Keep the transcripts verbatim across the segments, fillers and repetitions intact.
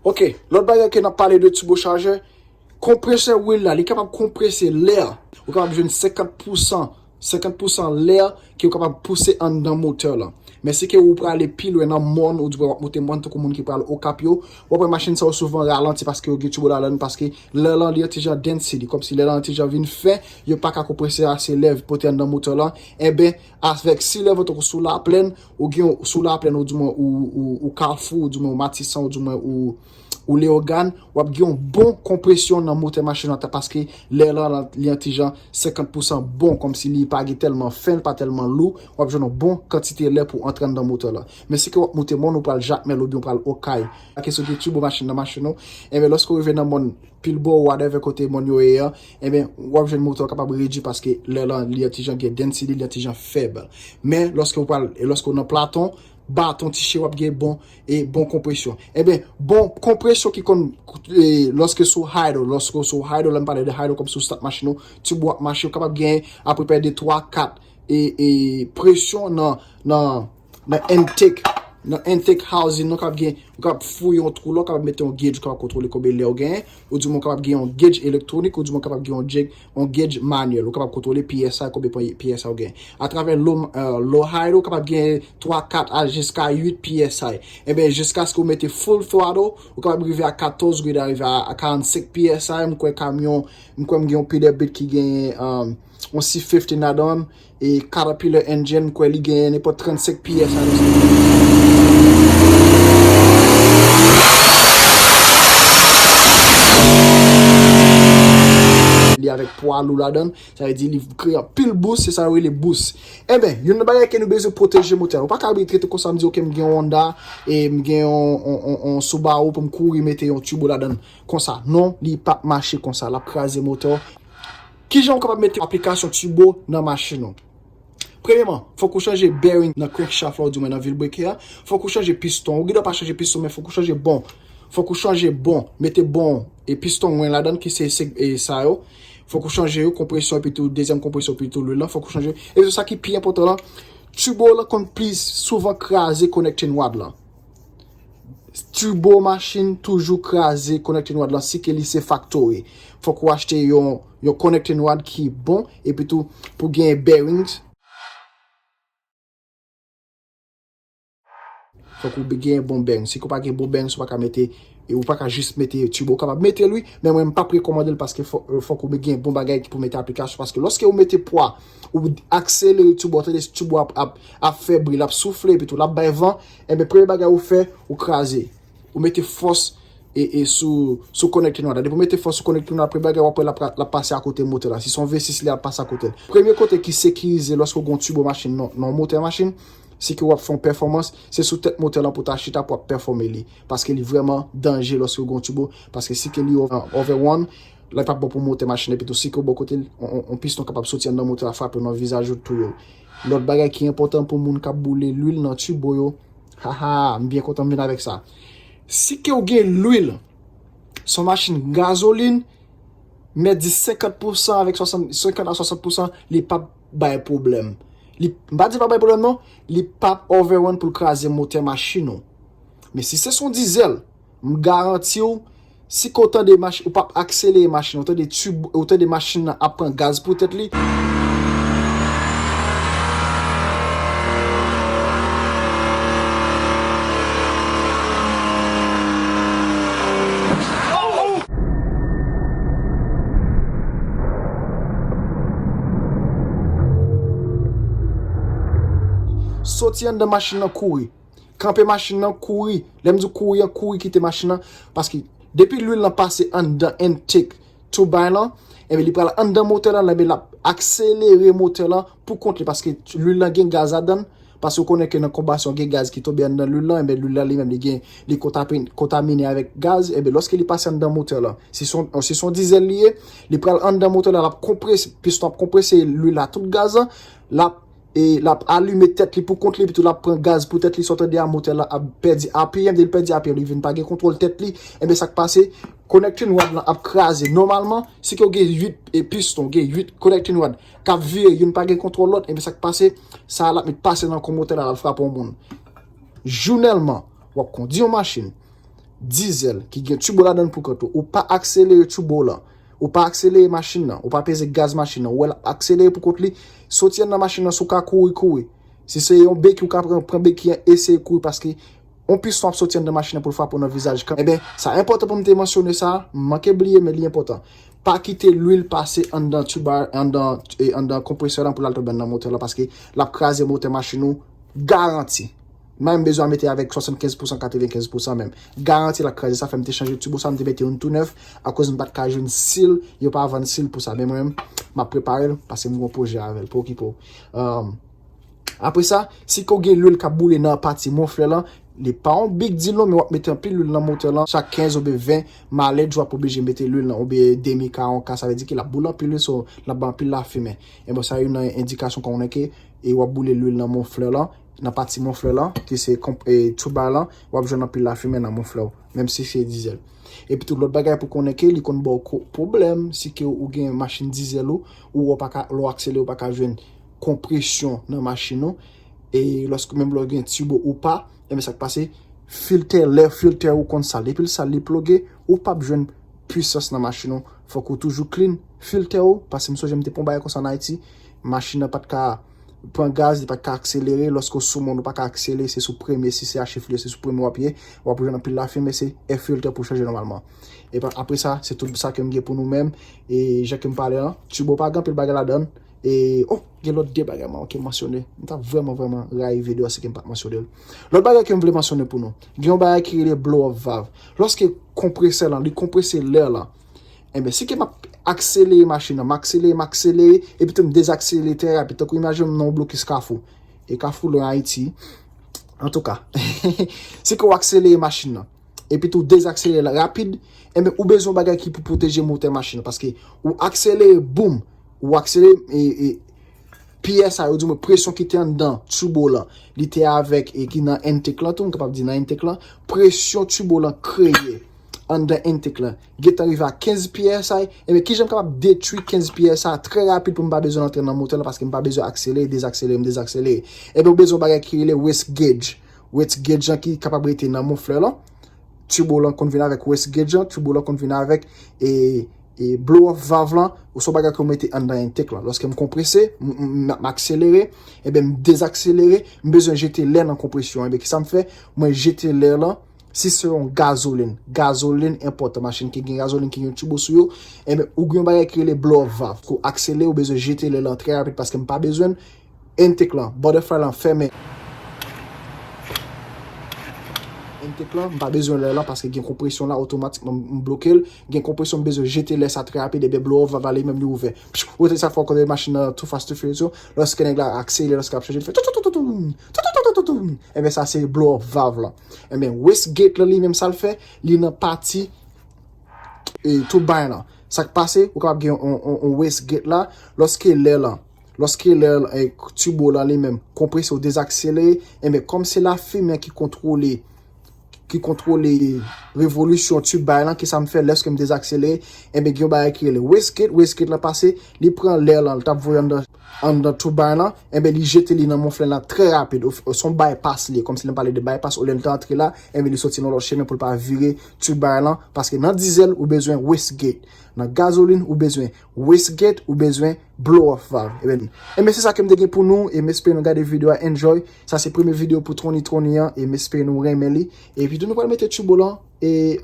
Ok, lòt bagay ke n ap pale de turbocharger, konpresè wil la, li kapab konprese lè. Ou kapab jwenn senkant pousan, senkant pousan lè ke ou kapab pouse anndan motè lan. Men si ke ou prale pi lwen nan mòn, ou di w ap monte mòn, tankou moun ki pral Okap yo, w ap wè machin sa yo souvan ralanti paske yo gen turbo ladan, paske lè lan li an ti jan density, kòmsi lè lan an ti jan vin fen, yo pa ka konprese ase lè pote anndan motè lan. Enben, avèk si lè tankou sou laplèn, ou gen sou laplèn, ou di mwen ou, ou, ou Kafou, ou di mwen ou Matisan, ou di mwen ou, ou Leyogàn, w ap gen yon bon konpresyon nan motè machin nan, paske lè lan li an ti jan senkant pousan bon, kòmsi li pa gen tèlman fen, li pa tèlman lou, w ap jwenn yon bon kantite lè pou antre anndan motè lan. Men si ke w ap monte mòn, ou pral Jakmèl oubyen w pral Okay, pa kesyon gen turbo machin nan machin ou, enben lòske w rive nan mòn Pilbò, whatever kote mòn yo ye an, enben w ap jwenn motè w kapab redui paske lè lan li an ti jan gen density, li an ti jan fèb. Men lòske w pral, e lòske w nan Platon, Baton, Tiche, w ap gen bon, e bon konpresyon. Enben, bon konpresyon ki konn, e, lòske sou idle, lòske sou idle, lè m pale de idle kòm sou stat machin ou, turbo ap mache, ou kapab gen apeprè de twa, kat, e, e, presyon nan, nan, nan intake, nan intake housing, ou kapab gen, ou kapab fouye yon twou la, ou kapab mete yon gauge, ou kapab kontwole konbyen lè ou genyen, ou di mwen ou kapab gen yon gauge elektwonik, ou di mwen ou kapab gen yon gauge, yon gauge manual, ou kapab kontwole P S I, konbyen pwen P S I ou genyen. Atravè low, euh, low idle, ou kapab gen twa, kat a jiska uit P S I. Enben, jiskaske ou mete full throttle, ou kapab rive a katòz, ou gen dwa rive a, a karannsenk P S I, m kwè kamyon, m kwè m gen yon Peterbilt ki genyen, um, yon C fifteen ladan l, e Caterpillar engine, m kwè li genyen nenpòt trannsenk P S I ladan l. Li avèk pwa lou ladan l, sa vle di li kreye anpil bous, se sa yo rele bous. Enben, youn nan bagay ke nou bezwen pwoteje motè. Ou pa ka rete konsa m di, ok, m gen yon Honda, e m gen yon, yon, yon, yon Subaru pou m kouri mete yon turbo ladan l konsa. Non, li p ap mache konsa, l ap kraze motè w. Kijan ou kapab mete aplikasyon turbo nan machin ou? Premyèman, fòk ou chanje bearing nan crankshaft la, ou di mwen nan vilbreaker a. Fòk ou chanje piston. Ou gen dwa pa chanje piston, men fòk ou chanje bon. Fòk ou chanje bon. Mete bon e piston wen ladan l ki se, se, e sa yo. Fòk ou chanje yo, konpresyon epi tou, dezyèm konpresyon epi tou lwil lan, fòk ou chanje. E sa ki pi enpòtan lan, turbo lan konn plis souvan kraze connecting rod lan. Turbo machin toujou kraze connecting rod lan si ke li se factory. Fòk ou achte yon, yon connecting rod ki bon, epi tou pou gen bearings. Fòk ou gen bon bearings. Si ke w pa gen bon bearings, ou pa ka mete, e ou pa ka jis mete turbo. Ou kapab mete l wi, men mwen m p ap rekòmande l paske fò, fòk ou gen bon bagay ki pou mete aplikasyon. Paske lòske ou mete pwa, ou akselere turbo, ou tande turbo ap, ap, ap fè bri, l ap soufle, epi tou l ap bay van, enben premye bagay ou fè, ou kraze. Ou mete fòs e, e sou, sou connecting rod la. Depi w mete fòs sou connecting rod la, premye bagay w ap wè l ap, l ap pase akote motè la. Si se yon V sis li, l ap pase akote l. Premye kote ki sekirize lòske w gen yon turbo machin nan, nan yon motè machin, si ke w ap fè yon pèfòmans, se sou tèt motè lan pou w ta chita pou w ap pèfòme li. Paske li vrèman danje lòske w gen yon turbo. Paske si ke li over, overrun, la p ap bon pou motè machin epi tou si ke w bò kote l, on, on, on piston kapab soti anndan motè la frape w nan vizaj ou touye w. Lòt bagay ki enpòtan pou moun k ap boule lwil nan turbo yo, haha, m byen kontan m vin avèk sa. Si ke w gen lwil, se yon machin gazolin, mèt di senkant pousan avèk swasant, senkant a swasant pousan, li p ap bay pwoblèm. Li, m pa di l p ap bay pwoblèm non, li p ap overrun pou l kraze motè machin ou. Men si se s on dizèl, m garanti w, si ke w tande machin, ou p ap akselere machin, ou tande tib, ou tande machin nan ap pran gaz pou tèt li. Soti anndan machin nan kouri. Kanpe machin nan, kouri. Lè m di kouri an, kouri kite machin nan. Paske depi lwil lan pase anndan intake turbine lan, enben li pral anndan motè lan, enben l ap akselere motè lan pou kont li. Paske lwil lan gen gaz ladan l. Paske w konnen ke nan konbasyon gen gaz ki tonbe anndan lwil lan, enben lwil lan li menm li gen, li kontapi-, kontamine avèk gaz, enben lòske li pase anndan motè lan, si se yon, si se yon dizèl li ye, li pral anndan motè lan, l ap konprese, piston ap konprese lwil la, tout gaz lan, l ap e l ap alime tèt li pou kont li, epi tou l ap pran gaz pou tèt li, sa w tande a, motè lan ap pèdi apiyè, lè l pèdi apiyè, li vin pa gen kontwòl tèt li, enben sa k pase, connecting rod lan ap kraze. Nòmalman, si ke w gen uit e piston, w gen uit connecting rod k ap vire, youn pa gen kontwòl lòt, enben sa k pase, sa a l ap met pase nan kon motè la, l al frape yon moun. Jounèlman, w ap kondi yon machin, dizèl ki gen tibo ladan l pou kont ou. Ou pa akselere tibo w lan. Ou pa akselere machin nan. Ou pa peze gaz machin nan. Ou wè l ap akselere pou kont li. Soti anndan machin nan, si w ka kouri, kouri. Si se yon beki ou ka pran, pran beki an, eseye kouri paske yon piston ap soti anndan machin nan pou l frape w nan vizaj. Ebyen, sa enpòtan pou m te mansyone sa, m manke bliye, men li enpòtan. Pa kite lwil pase anndan tuba, anndan, e, anndan konpresè lan pou l al tonbe anndan motè lan, paske l ap kraze motè machin ou garanti. Mwen menm bezwen mete avèk swasannkenz pousan, katrevenkenz pousan menm. Garanti l ap kraze. Sa fè m te chanje tibo sa, m te mete youn tou nèf, akoz m pa t ka jwenn sil, yo pa vann sil pou sa. Men mwen menm, m ap prepare l, paske m gen yon pwojè avè l, pa okipe w. Um, Apre sa, si ke w gen lwil k ap boule nan pati monflè lan, li pa yon big deal non, men w ap mete anpil lwil nan motè lan. Chak kenz oubyen ven malèj, w ap oblije mete lwil lan, oubyen demi ka, yon ka, sa vle di ke l ap boule anpil lwil, so, l ap bay anpil lafimen. Ebyen, sa youn nan endikasyon konnen ke, e w ap boule lwil nan monflè lan, nan pati monflè lan, ki se konp-, e, tuba lan, w ap jwenn anpil lafimen nan monflè w, menm si se dizèl. Epi tou, lòt bagay pou konnen ke li konn ba w ko-, pwoblèm, si ke ou gen machin dizèl ou, ou w pa ka, lè w akselere, ou pa ka jwenn konpresyon nan machin ou. E lòske menm lè w gen tibo ou pa, ebyen sa k pase, filtè, lè filtè ou konn sal. Depi l sal, li ploge, ou p ap jwenn pwisans nan machin ou. Fòk ou toujou clean filtè ou, paske m sonje m te pran bagay konsa an Ayiti, machin nan pa t ka pran gaz, li pa t ka akselere. Lòske w sou mòn, ou pa ka akselere, se sou premye, si se a chiflye, se sou premye w ap ye, w ap jwenn anpil lafimen, se air filter pou chanje nòmalman. Epi apre sa, se tout sa ke m gen pou nou menm. E jan ke m pale an, tibo pa gen anpil bagay ladan l. E, oh, gen lòt de bagay mwen ke m mansyone. M ta vrèman, vrèman rayi videyo a si ke m pa t mansyone l. Lòt bagay ke m vle mansyone pou nou, gen yon bagay ki rele blow off valve. Lòske konpresè lan, li konprese lè lan, enben, si ke m ap akselere machin nan, m akselere, m akselere, epi tou m dezakselere trè rapid. Tankou imajine m nan yon blokis Kafou. E Kafou lwen Ayiti. Antouka, si ke w akselere machin nan, epi tou dezakselere l rapid, enben, ou bezwen yon bagay ki pou pwoteje motè machin nan. Paske ou akselere, boum, ou akselere, e, e, P S I, ou di mwen presyon ki te anndan tibo lan, li te avèk, e ki nan intake lan tou, m kapab di nan intake lan, presyon tibo lan kreye anndan intake lan gentan rive a kenz P S I, enben, kijan m kapab detwi kenz P S I trè rapid pou m pa bezwen antre nan motè lan, paske m pa bezwen akselere, dezakselere, m dezakselere. Enben, ou bezwen yon bagay ki rele waste gauge. Waste gauge lan ki kapab rete nan monflè lan. Tibo lan konn vin avèk waste gauge lan, tibo lan konn vin avèk, e, e blow off valve lan, ou se yon bagay ke w mete anndan intake lan. Lòske m konprese, m, m, m, m akselere, enben, m dezakselere, m bezwen jete lè nan konpresyon an. Enben, kisa m fè? Mwen jete lè lan, si se yon gazolin, gazolin enpòtan, machin ki gen gazolin, ki gen tibo sou yo, enben, ou gen yon bagay ki rele blow off valve. Kou akselere, ou bezwen jete lè lan trè rapid paske m pa bezwen l. Intake lan, butterfly lan fèmen. Intake lan, m pa bezwen lè lan paske gen konpresyon la, otomatikman m bloke l. Gen konpresyon, m bezwen jete lè sa trè rapid, ebyen blow off valve la li menm li ouvè. Psh, ou te sa fè w konnen machin nan Too Fast Too Furious yo, lòske nèg la akselere, lòske l ap chanje, li fè toutoutoutou, toutoutoutou. Ebyen sa se blow off valve lan. Ebyen waste gate lan li menm sa l fè, li nan pati, e, tout bagay lan. Sa k pase, ou kapab gen yon, yon, yon waste gate la, lòske lè lan, lòske lè, e, tibo lan li menm konprese ou dezakselere, enben, kòm se lafimen ki kontwole, ki kontwole revolisyon tibay lan, kisa m fè lèske m dezakselere, enben, gen yon bagay ki rele waste gate, waste gate lan pase, li pran lè lan, li t ap voye anndan, anndan tibay lan, enben, li jete li nan monflè lan trè rapid. Ou, ou se yon bypass li ye, kòmsi lè m pale de bypass, olye l te antre la, enben, li soti nan lòt chemen pou l pa vire tibay lan, paske nan dizèl, ou bezwen waste gate. Nan gazolin, ou bezwen waste gate, ou bezwen blow off valve. Ebyen, ebyen, se sa ke m te gen pou nou, e m espere nou gade videyo a, enjoy. Sa se premye videyo pou Tony Tony an, e m espere nou renmen li. Epi tou nou pral mete tibo lan, e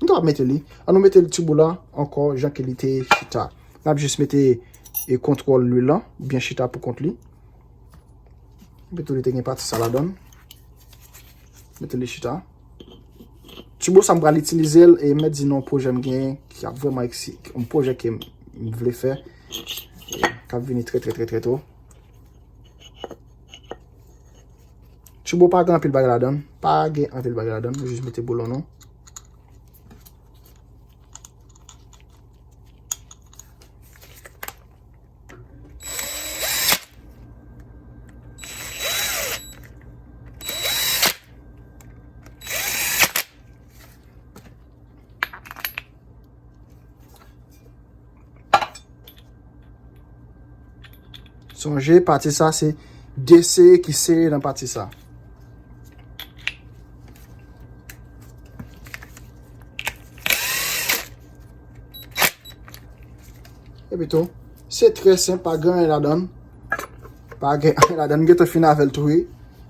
nou kapab mete li. An nou mete tibo lan ankò, jan ke li te chita. N ap jis mete, e, kontwòl lwil lan, byen chita pou kont li. Epi tou li te gen pati sa ladan l. Mete li chita. Tibo sa m pral itilize l, e m mèt di nou yon pwojè m genyen ki ap vrèman eksi-, yon pwojè ke m vle fè, e k ap vini trè, trè, trè, trè to. Tibo pa gen anpil bagay ladan l, pa gen anpil bagay ladan l, nou jis mete boulon nou. Sonje, pati sa se de seri ki seri nan pati sa. Epi tou, se trè senp, pa gen anyen ladan l. Pa gen anyen ladan l. M gentan fin avè l tou, wi.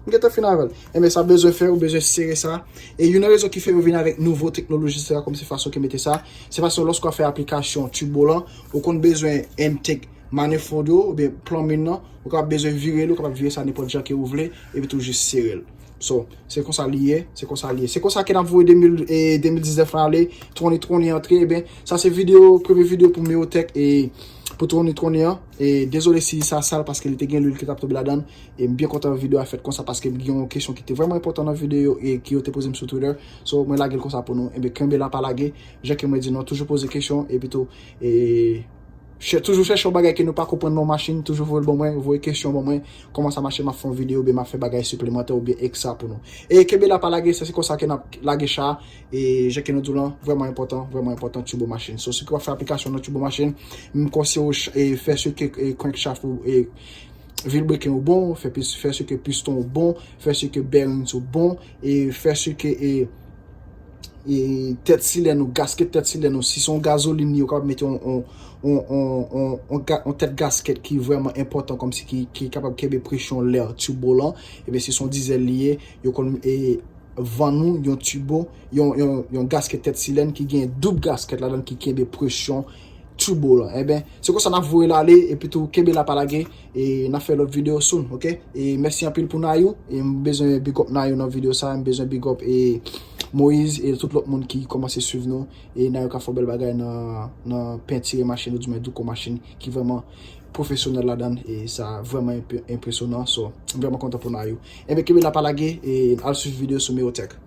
M gentan fin avè l. Enben, sa bezwen fè, ou bezwen sere sa. E youn nan rezon ki fè yo vin avèk nouvo teknoloji sa, kòm se fason ke mete sa, se fason lòske w ap fè aplikasyon turbo lan, ou konn bezwen intake manifold yo, oubyen plumbing nan, ou kapab bezwen vire l, ou kapab vire sa nenpòt jan ke ou vle, epi tou jis sere l. So, se konsa li ye, se konsa li ye. Se konsa ke n ap voye de mil, e, de mil diznèf lan ale, twenty twenty antre, ebyen, sa se videyo, premye videyo pou Meotech, e, pou twenty twenty an. E, dezole si sa sal paske li te gen lwil ki t ap tonbe ladan l. E, m byen kontan videyo a fèt konsa paske m gen yon kesyon ki te vrèman enpòtan nan videyo e ki yo te poze m sou Twitter. So, mwen lage l konsa pou nou. Enben, kenbe la, pa lage. Jan ke mwen di nou, toujou poze kesyon, epi tou, e, chè-, toujou chèche yon bagay ke nou pa konprann nan yon machin, toujou voye l ban mwen, voye kesyon ban mwen, kòman sa mache, m ap fè yon videyo, oubyen m ap fè bagay siplemantè, oubyen ekstra pou nou. E kenbe la, pa lage, sa se konsa ke n ap lage cha, e jan ke nou di w lan, vrèman enpòtan, vrèman enpòtan, turbo machin. So, si w ap fè aplikasyon nan turbo machin, m konseye w ch-, e fè sure ke, e, crankshaft ou, e, vilebrequin ou bon, fè pis-, fè sure ke piston ou bon, fè sure ke bearings ou bon, e fè sure ke, e, e tèt silèn ou, gasket tèt silèn ou, si se yon gazolin li, ou kapab mete yon, yon, yon, yon, yon, yon ga-, yon tèt gasket ki vrèman enpòtan, kòmsi ki, ki kapab kenbe presyon lè turbo lan. Ebyen, si se yon dizèl li ye, yo konn, e, vann ou yon turbo, yon, yon, yon gasket tèt silèn ki gen doub gasket ladan ki kenbe presyon turbo lan. Enben, se konsa n ap voye l ale, epi tou, kenbe la, pa lage, e n ap fè lòt videyo soon, oke? E mèsi anpil pou Nayou, e m bezwen big up Nayou nan videyo sa, m bezwen big up, e Moïse, e tout lòt moun ki kòmanse swiv nou, e Nayou ka fè bèl bagay nan, nan pentire machin, oudimwen douko machin, ki vrèman pwofesyonèl ladan l, e sa vrèman enp-, enpresyonan, so, m vrèman kontan pou Nayou. Enben, kenbe la, pa lage, e al swiv videyo sou Meotech.